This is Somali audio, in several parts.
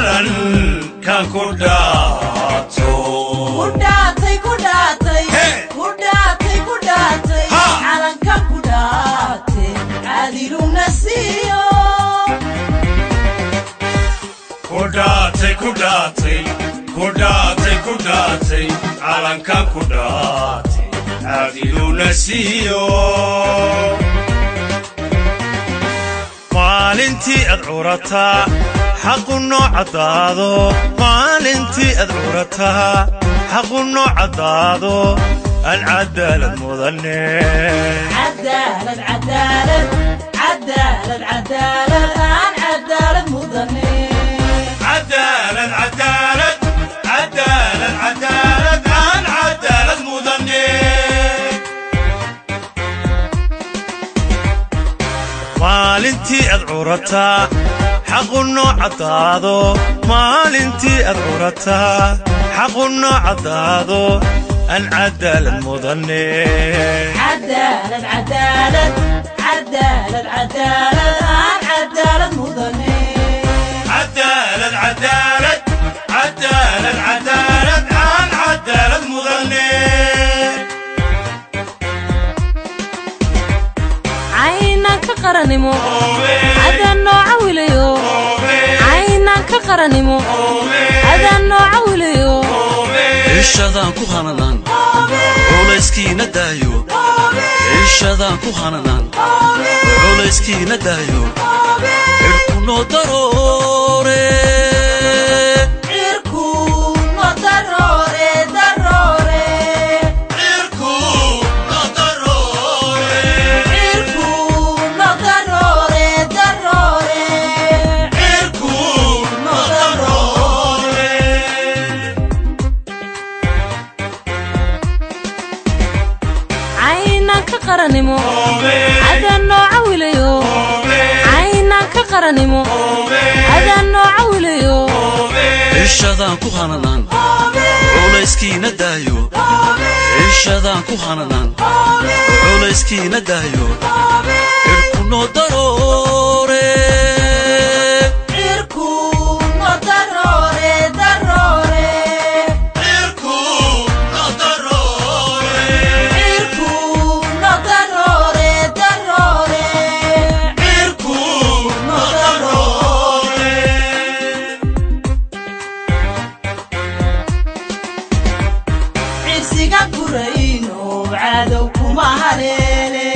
Calankan ku dhaato. Ku dhaatay, ku dhaatay. Hey! Ku dhaatay, ku dhaatay. Ha! Calankan ku dhaatay caadiluna siiyo. Ku dhaatay, ku dhaatay, ku dhaatay, ku dhaatay, calankan ku dhaatay caadiluna siiyo. Maalintii aad curataa xaqu noo caddaado, maalintii aad curataa xaqu noo caddaado, aan cadaalad mudane. Cadaalad, cadaalad, cadaalad, cadaalad, aan cadaalad mudane. Cadaalad, cadaalad, cadaalad, cadaalad, aan cadaalad mudane. Maalintii aad curataa xaqu noo caddaado, maalintii aad curataa xaqu noo caddaado, aan cadaalad mudane. Cadaalad, cadaalad, cadaalad, cadaalad, aan cadaalad mudane. Cadaalad, cadaalad, cadaalad, cadaalad, aan cadaalad mudane. Caynaan ka qaranimo adaan noo cawilayo, caynaan ka qaranimo adaan noo cawilayo. Cishadaan ku hananaan culayskiina daayo, cishadaan ku hananaan culayskiina daayo, cirku noo daroore. Cirku no daroore, daroore. Cirku no daroore. Cirku no daroore, daroore. Cirku no daroore. Caynaan ka qaranimo adaan noo cawilayo, caynaan ka qaranimo adaan noo cawilayo. Cishadaan ku hananaan culayskiina daayo, cishadaan ku hananaan culayskiina daayo, cirku noo daroore. Cirku no daroore, daroore. Cirku no daroore. Cirku no daroore, daroore. Cirku no daroore. Cirsiga kurayno cadow kuma haleele,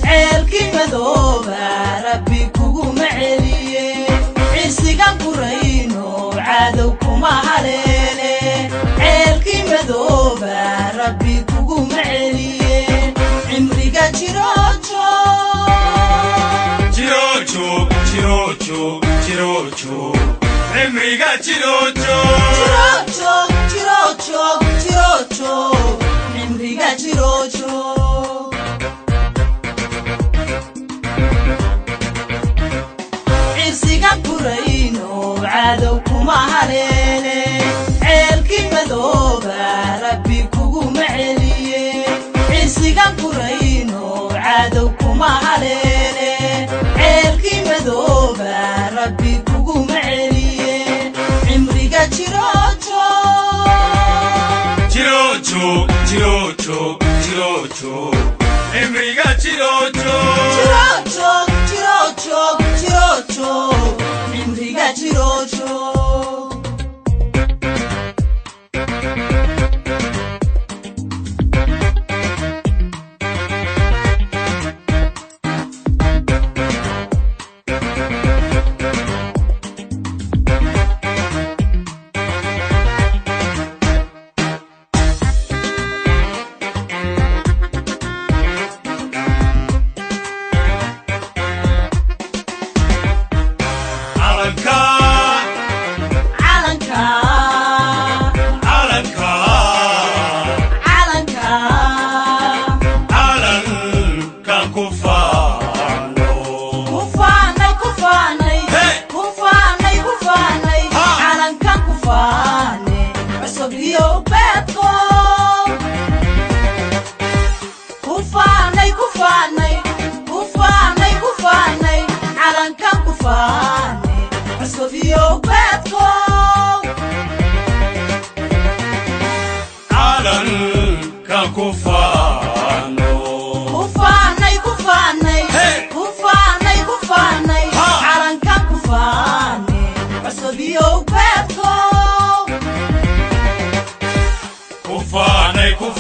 ceelkii madooba rabbi kuguma celiye. Cirsiga kurayno cadow kuma haleele, ceelkii madooba rabbi kuguma celiye. Cimriga jiroojo. Jirojo, jirojo, jirojo, cimriga jirojo. Jiroojo, jiroojo, jiroojo, cimriga jiroojo. Cirsiga kurayno cadow kuma haleele, ceelkii madooba rabbi kuguma celiye. Cirsiga kurayno cadow kuma haleele, ceelkii madooba rabbi kuguma celiye. Cimriga jiroojo. Jirojo, jirojo, jirojo, cimriga jirojo. Jiroojo, jiroojo, jiroojo, cimriga jiroojo. Calanka.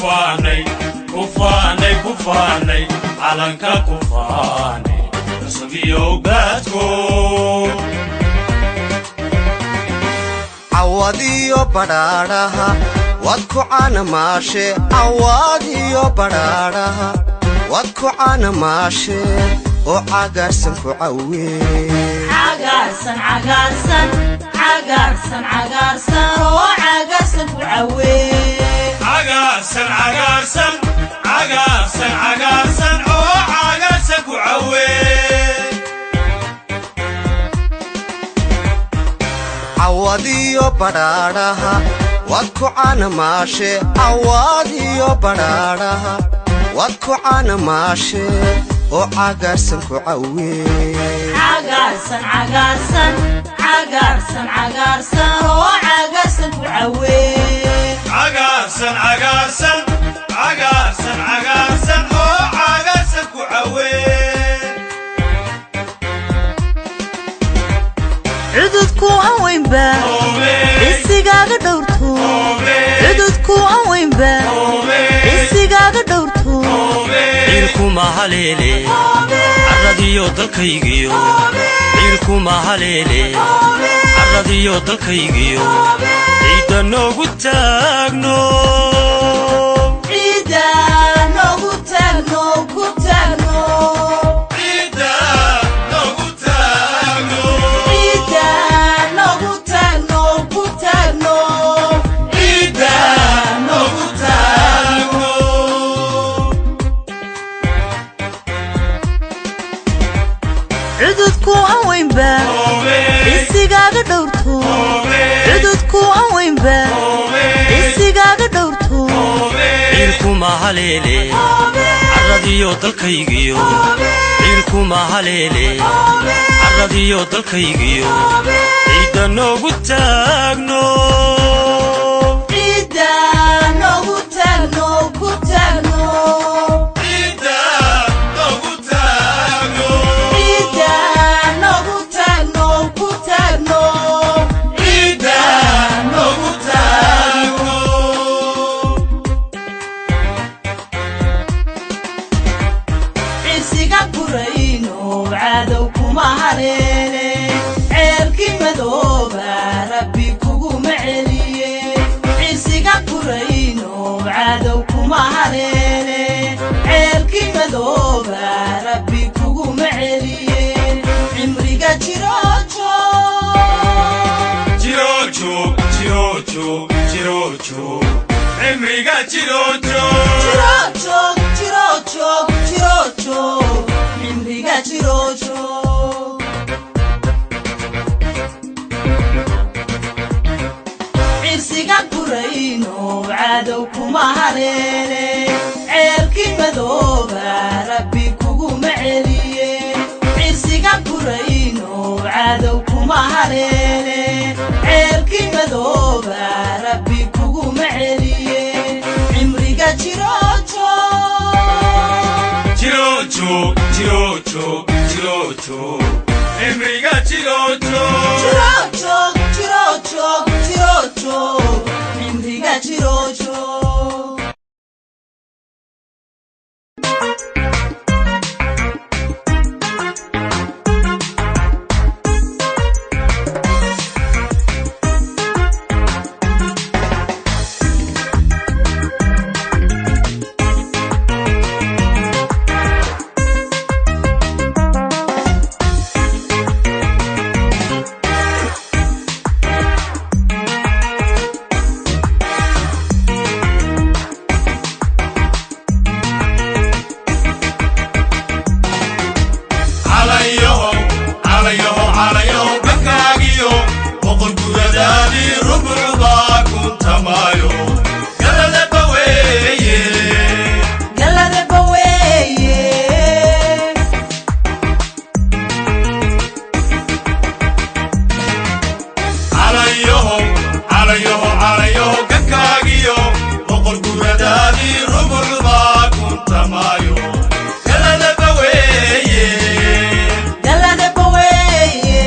Faanay, ku faanay, ku faanay calanka, ku faanay cusub gaadko. Cawadiyo badhaadhaha waad ku caanamaashe, cawadiyo badhaadhaha waad ku caanamaashe oo cagaarsan ku cawe. Cagaarsan, cagaarsan, cagaarsan, cagaarsan oo cagaarsan ku cawee. Cagaarsan, cagaarsan, cagaarsan, cagaarsan oo cagaarsan ku cawee. Cawadiyo badhaadhaha waad ku caanamaashe, cawadiyo badhaadhaha waad ku caanamaashe oo cagaarsan ku cawe. Cagaarsan, cagaarsan, cagaarsan, cagaarsan oo cagaarsan ku cawee. Cagaarsan, cagaarsan, cagaarsan, cagaarsan oo cagaarsan ku cawee. Cududku an weynba isigaaga dhowrto, cududku an weynba isigaaga dhowrto. Ciilkuma haleele carradiyo dalkaygiyo, ciilkuma haleele carradiyo dalkaygiyo, ciidda noogu taagno. Ciidda noogu taagno, ku taagno. Ciidda noogu taagno. Ciidda noogu taagno, ku taagno. Ciidda noogu taagno. Cududku an weynba isigaaga dhowrto, cududku an weynba isigaaga dhowrto. Ciilkuma haleele carradiyo dalkaygiyo, ciilkuma haleele carradiyo dalkaygiyo, ciidda noogu taagno. Ciidda noogu taagno, ku taagno. Ciidda noogu taagno. Ciidda noogu taagno, ku taagno. Ciidda noogu taagno. Cisiga gurayno cadow kuma haleele, ceelkii madooba rabbi kuguma celiye. Cisiga gurayno cadow kuma haleele, ceelkii madooba rabbi kuguma celiye. Cimriga jiroojo. Jirojo, jirojo, jirojo, cimriga jirojo. Jiroojo, jiroojo, jiroojo, cimriga jiroojo. Cirsiga gurayno cadow kuma haleele, ceelkii madooba rabbi kuguma celiye. Cirsiga gurayno cadow kuma haleele, ceelkii madooba rabbi kuguma celiye. Cimriga jiroojo. Jirojo, jirojo, jirojo, cimriga jirojo. Jiroojo, jiroojo, jiroojo, cimriga jiroojo. Calayaho, calayaho, calayaho, dhankaagiyo boqol guradaadii rubucbaa kuntamaayo galada baweeye. Galada baweeye. Calayaho, calayaho, calayaho, dhankaagiyo boqol guradaadii rubucbaa kuntamaayo galada baweeye. Galada baweeye.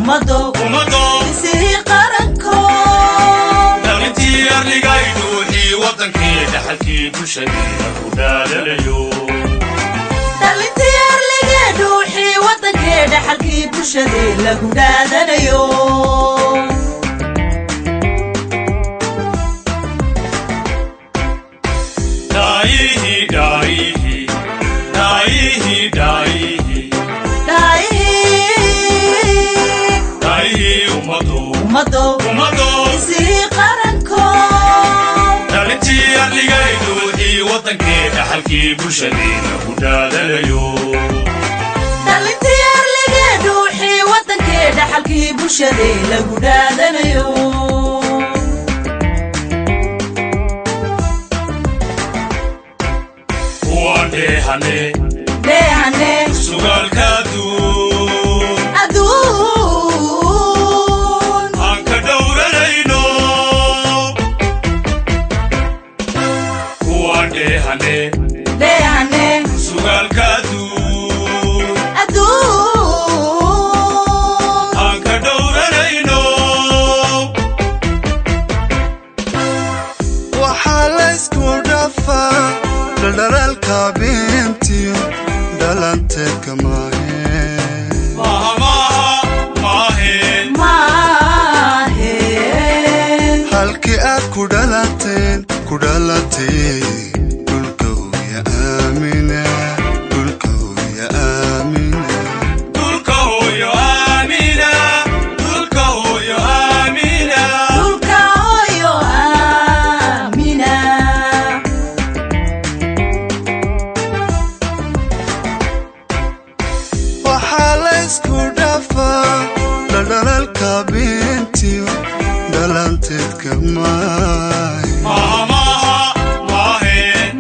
Ummado Ummado Dhisihii qaranko. Dhalintii arligay, dhuuxii waddankii, dhaxalkii bulshadeena ku dhaadanayo. Dhalintii arligee, dhuuxii waddankee, dhaxalkii bulshadee lagu dhaadanayo. Dhaayihi, dhaayihi, dhaayihi, dhaayihi. Dhaayihii. Dhaayihi ummado. Ummado. Ummado. Dhisihii qaranko. Dhalintii arligay, dhuuxii waddankee, dhaxalkii bulshadeena ku dhaadanayo. Dhalintii arligee, dhuuxii waddankee, dhaxalkii bulshadee lagu dhaadanayo. Kuwaan dheehane. Dheehane. Sugaalka adduun. Adduun. Aan ka dhowranayno. Kuwaan dheehane. Dheehane. Sugaalka adduun. Adduun. Aan ka dhowranayno. Waxaa laysku dhafaa dhaldhalaalka beentiyo dhalanteedka maahe. Maaha, maaha, maahe. Maahe. Halkii aad ku dhalateen, ku dhalatee, dhulka hooya aamina, dhulka hooya aamina. Dhulka hooyo aamina, dhulka hooyo aamina. Dhulka hooyo aamina. Waxaa laysku dhafaa dhaldhalaalka beentiyo dhalanteedka maahe. Maaha, maaha, maahe.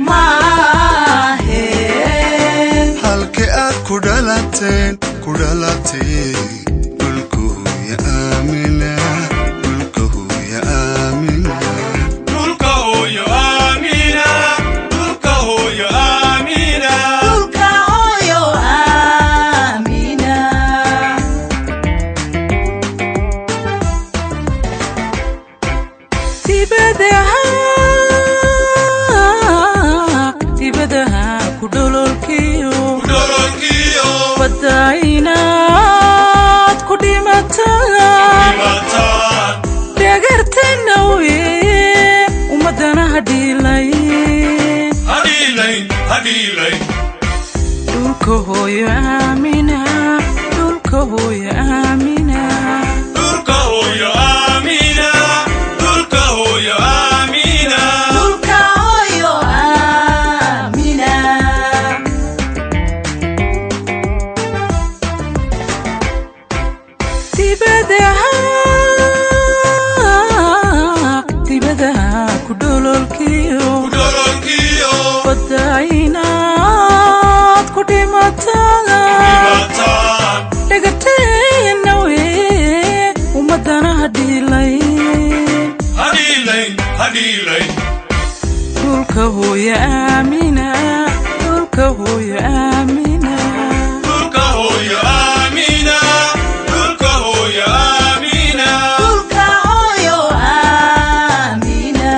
Maahe. Halkii aad ku dhalateen, ku dhalatee, dhulka hooya aamina, dhulka hooya aamina. Dhulka hooyo aamina, dhulka hooyo aamina. Dhulka hooyo aamina. Dibadaha, dibadaha ku dhololkiyo. Dhololkiyo. Badda inaad ku dhimataan. Dhimataan. Dhagartana weye, ummadana hadhiilay. Hadhiilayn, hadhiilayn. Dhulka hooyo aamina, dhulka hooyo aamina. Dhulka hooyo aamina, dhulka hooyo aamina. Dhulka hooyo aamina. Dibadaha, dibadaha ku dhololkiyo. Dhololkiyo. Badda inaad ku dhimataan. Dhimataan. Dhagarteenna weye, ummadana hadhiilay. Hadhiilayn, hadhiilayn. Dhulka hooyo aamina, dhulka hooyo aamina. Dhulka hooyo aamina, dhulka hooyo aamina. Dhulka hooyo aamina.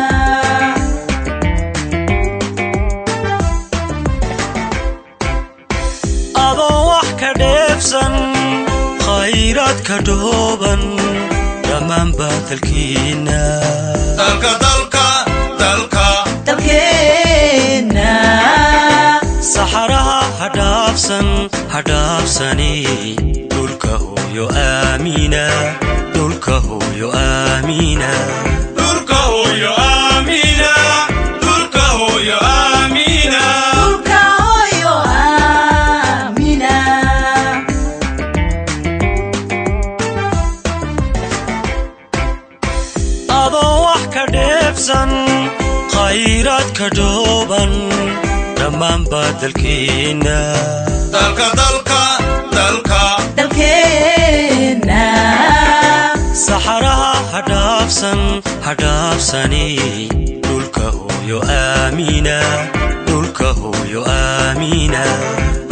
Adoo wax ka dheebsan khayraadka dhooban dhammaan baa dalkiinna. Dalka, dalka, dalka. Dalkeenna. Saxaraha hadhaafsan, hadhaafsani, dhulka hooyo aamina, dhulka hooyo aamina. Dhulka hooyo aamina, dhulka hooyo aamina. Dhulka hooyo aamina. Adoo wax ka dheebsan khayraadka dhooban dhammaan baa dalkiinna. Dalka, dalka, dalka. Dalkeenna. Saxaraha hadhaafsan, hadhaafsani, dhulka hooyo aamina, dhulka hooyo aamina.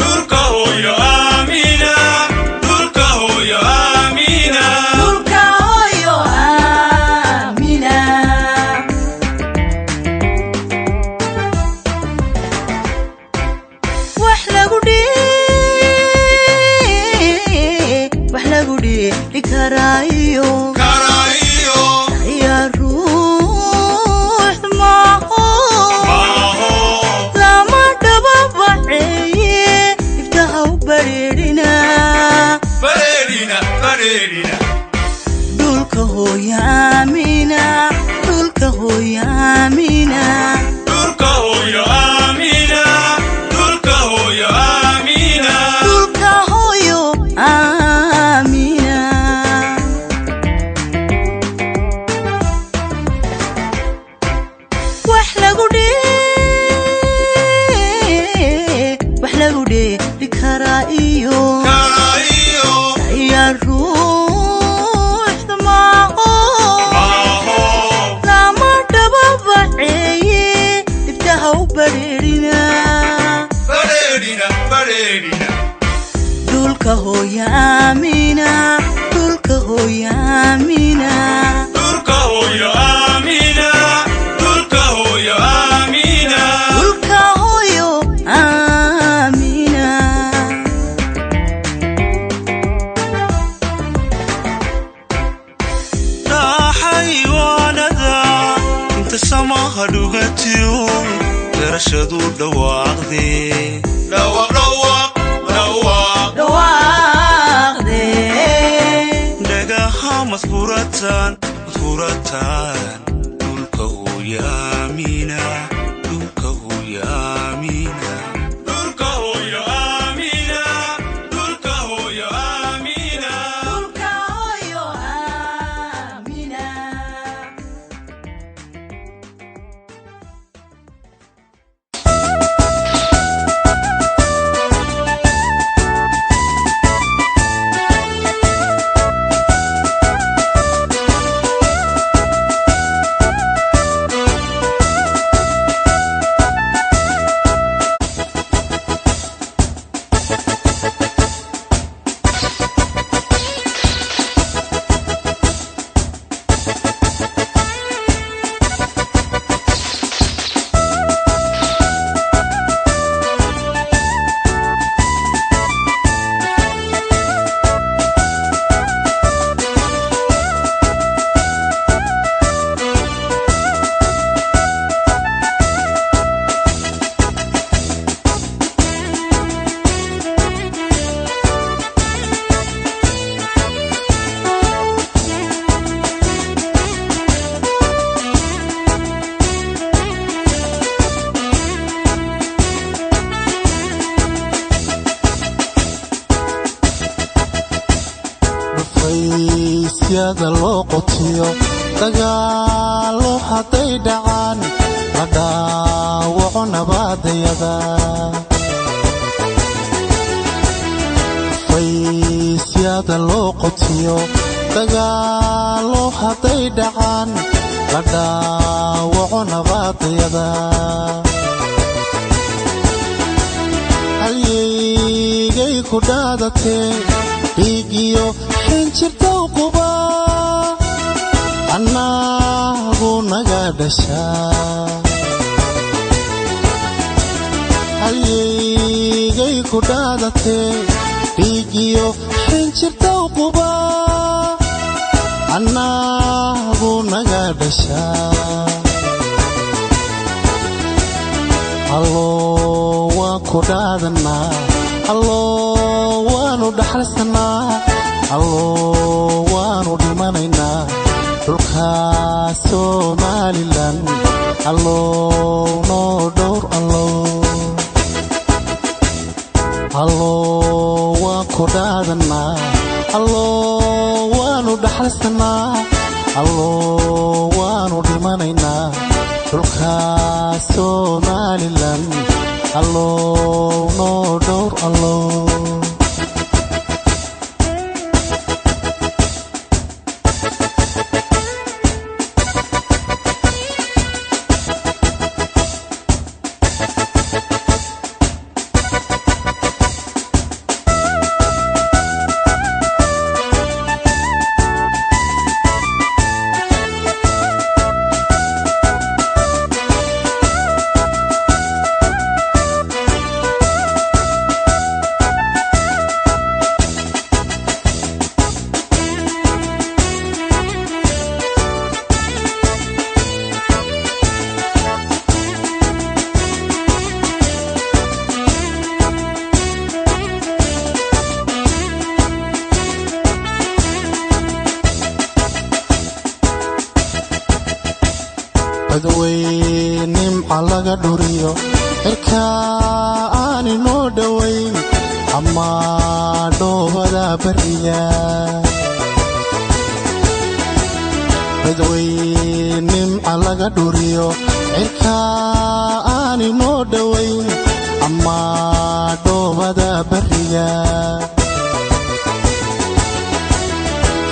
Dhulka hooyo aamina, dhulka hooyo aamina. lagu dhihi karaayo Karaayo. Ayaa ruux maaho. Maaho. Lama dhababaceeye iftaha u bareerina. Bareerina, bareerina. Dhulka hooyo aamina, dhulka hooyo aamina. Dhulka hooyo aamina, dhulka hooyo aamina. Dhulka hooyo aamina. Wax lagu dhee, wax lagu dheeli karaa iyo Karaayo. Ayaa ruuxda maaho. Maaho. Lama dhababaceeye dhibtaha u bareerina. Bareerina, bareerina. Dhulka hooyo aamina, dhulka hooyo aamina. Dhulka hooyo aamina, dhulka hooyo aamina. Dhulka hooyo aamina. Raaxaywaanada inta samaha dhugatiyo garashadu dhawaaqdee. Dhawaaq, dhawaaq, dhawaaq. Dhawaaqdee. Dhagaha madfurataan, madfurataan, dhulka hooyo aamina, dhulka hooyo aamina. Dhulka hooyo aamina, dhulka hooyo aamina. Dhulka hooyo aamina. Dhufaysyada loo qotiyo dagaalo hadday dhacaan, la dhaawaco nabaadayada. Dhufaysyada loo qotiyo dagaalo hadday dhacaan, la dhaawaco nabaadayada. Halyeygay ku dhaadatee dhiigiyo xinjirtow quba annagu naga dhashaa. Halyeygay ku dhaadatee dhiigiyo xinjirtow quba annagu naga dhashaa. Allo waan ku dhaadanaa, allo waanu dhaxalsanaa, allo waanu dhimanaynaa dhulka Somalilan. Allow noo dhowr, allow. Allo waan ku dhaadanaa, allo waanu dhaxalsanaa, allo waanu dhimanaynaa dhulka Somalilan. Allow noo dhowr, allow. Badweyn nimca laga dhuriyo, cirka aan inoo dhowayn ama dhoobada bariga. Badweyn nimca laga dhuriyo, cirka aan inoo dhowayn ama dhoobada bariga.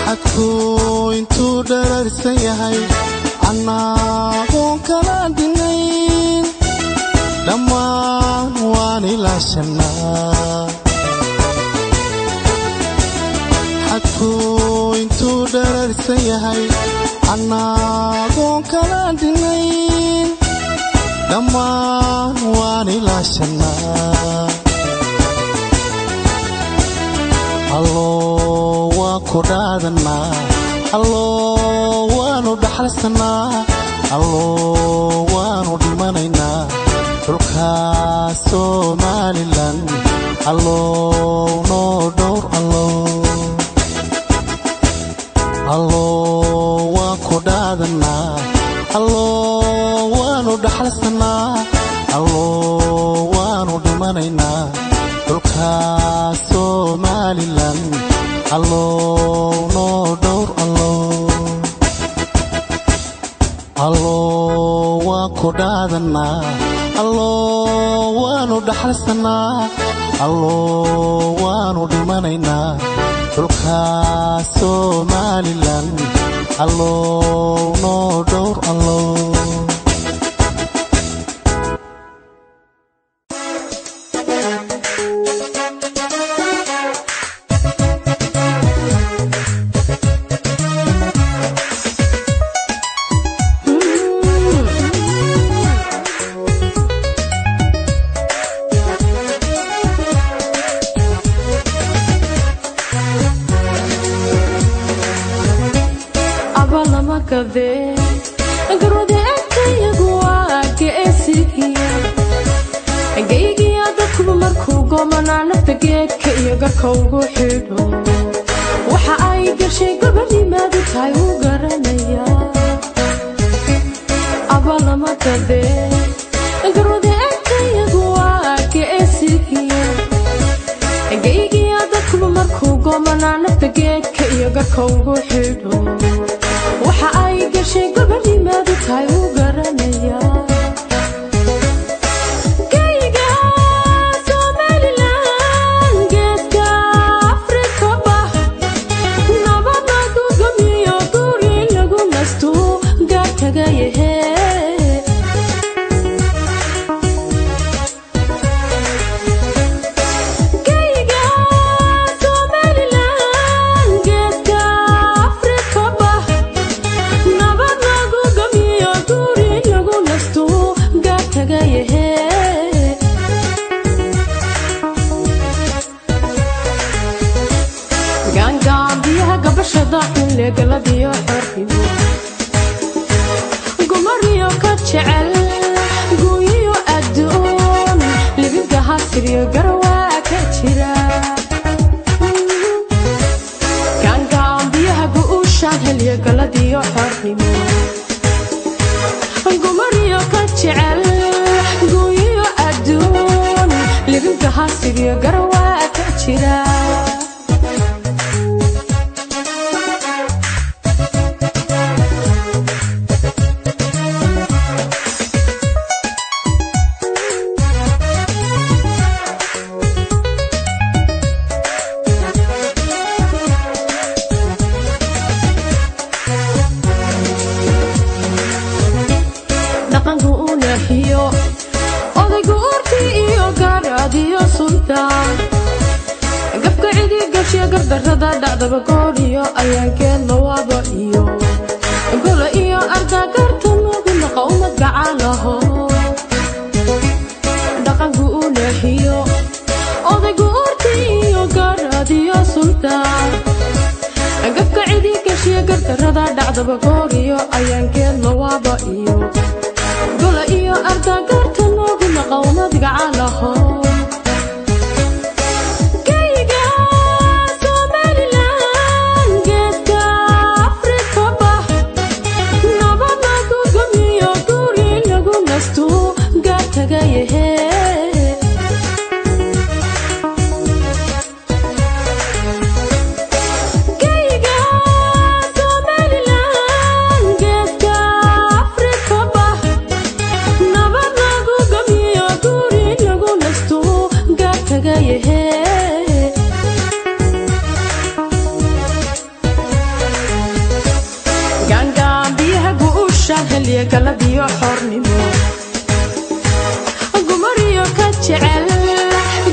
Xadku intuu dherarsan yahay annagoon kala dhinayn, dhammaan waan ilaashanaa. Xadku intuu dherarsan yahay annagoon kala dhinayn, dhammaan waan ilaashanaa. Allo waan ku dhaadanaa, allo waanu dhaxalsanaa, allo waanu dhimanaynaa dhulka Somalilan. Allow noo dhowr allo. Allo waan ku dhaadanaa, allo waanu dhaxalsanaa, allo waanu dhimanaynaa dhulka Somalilan. Allow noo dhowr allo. Allo waan ku dhaadanaa, allo waanu dhaxalsanaa, allo waanu dhimanaynaa dhulka Somalilan. Allow noo dhowr allo. Gaygiya dadkuba markuu goomanaa nafta geedka iyo garka ugu xidho, waxa ay gashay gobadhimaadu tahay uu garanaya. Abalama gadee garwada agtayagu waa geesigiya. Gaygiya dadkuba markuu goomanaa nafta geedka iyo garka ugu xidho, waxa ay gashay gobadhimaadu tahay uu garanaya. Gayga Somalilan, geeska Afrika bah, nabad lagu gamiyo, guri lagu nasto gaar kaga yahe. Gayga Somalilan, geeska Afrika bah, nabad lagu gamiyo, guri lagu nasto gaar kaga yahe. Gaangaambiyaha gabashada xunle galadiyo xorrimo, gumariyo ka jecel guuyiyo adduun, libinta hasiriyo garwaa ka jira. Gaangaambiyaha gu'ushaan helyo galadiyo xorrimo, gumariyo ka jecel guuyiyo adduun, libinta hasiriyo garwaa ka jira. Dhaqanku u leexiyo odaygu urti iyo gaaraadiyo sultaan, gafka cidi gashiya gardarrada dhacdaba gooriyo ayaankeed lawaaba iyo golo iyo ardagarta lagu naqa umad gacalaho. Dhaqanku u leexiyo odaygu urti iyo gaaraadiyo sultaan, gafka cidi gashiya gardarrada dhacdaba gooriyo ayaankeed lawaaba iyo gola iyo ardagarta loogu naqa umad gacalaho. Gayga Somalilan, geeska Afrika bah, nabad lagu gamiyo, Guushaan heliya galadiyo xornimo, gumariyo ka jecel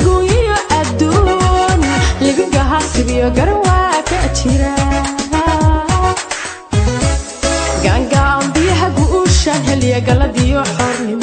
guuyiyo adduun, libingahaasibiyo garan waa ka jira. Gaangaan biyaha guushaan heliya galadiyo xornimo.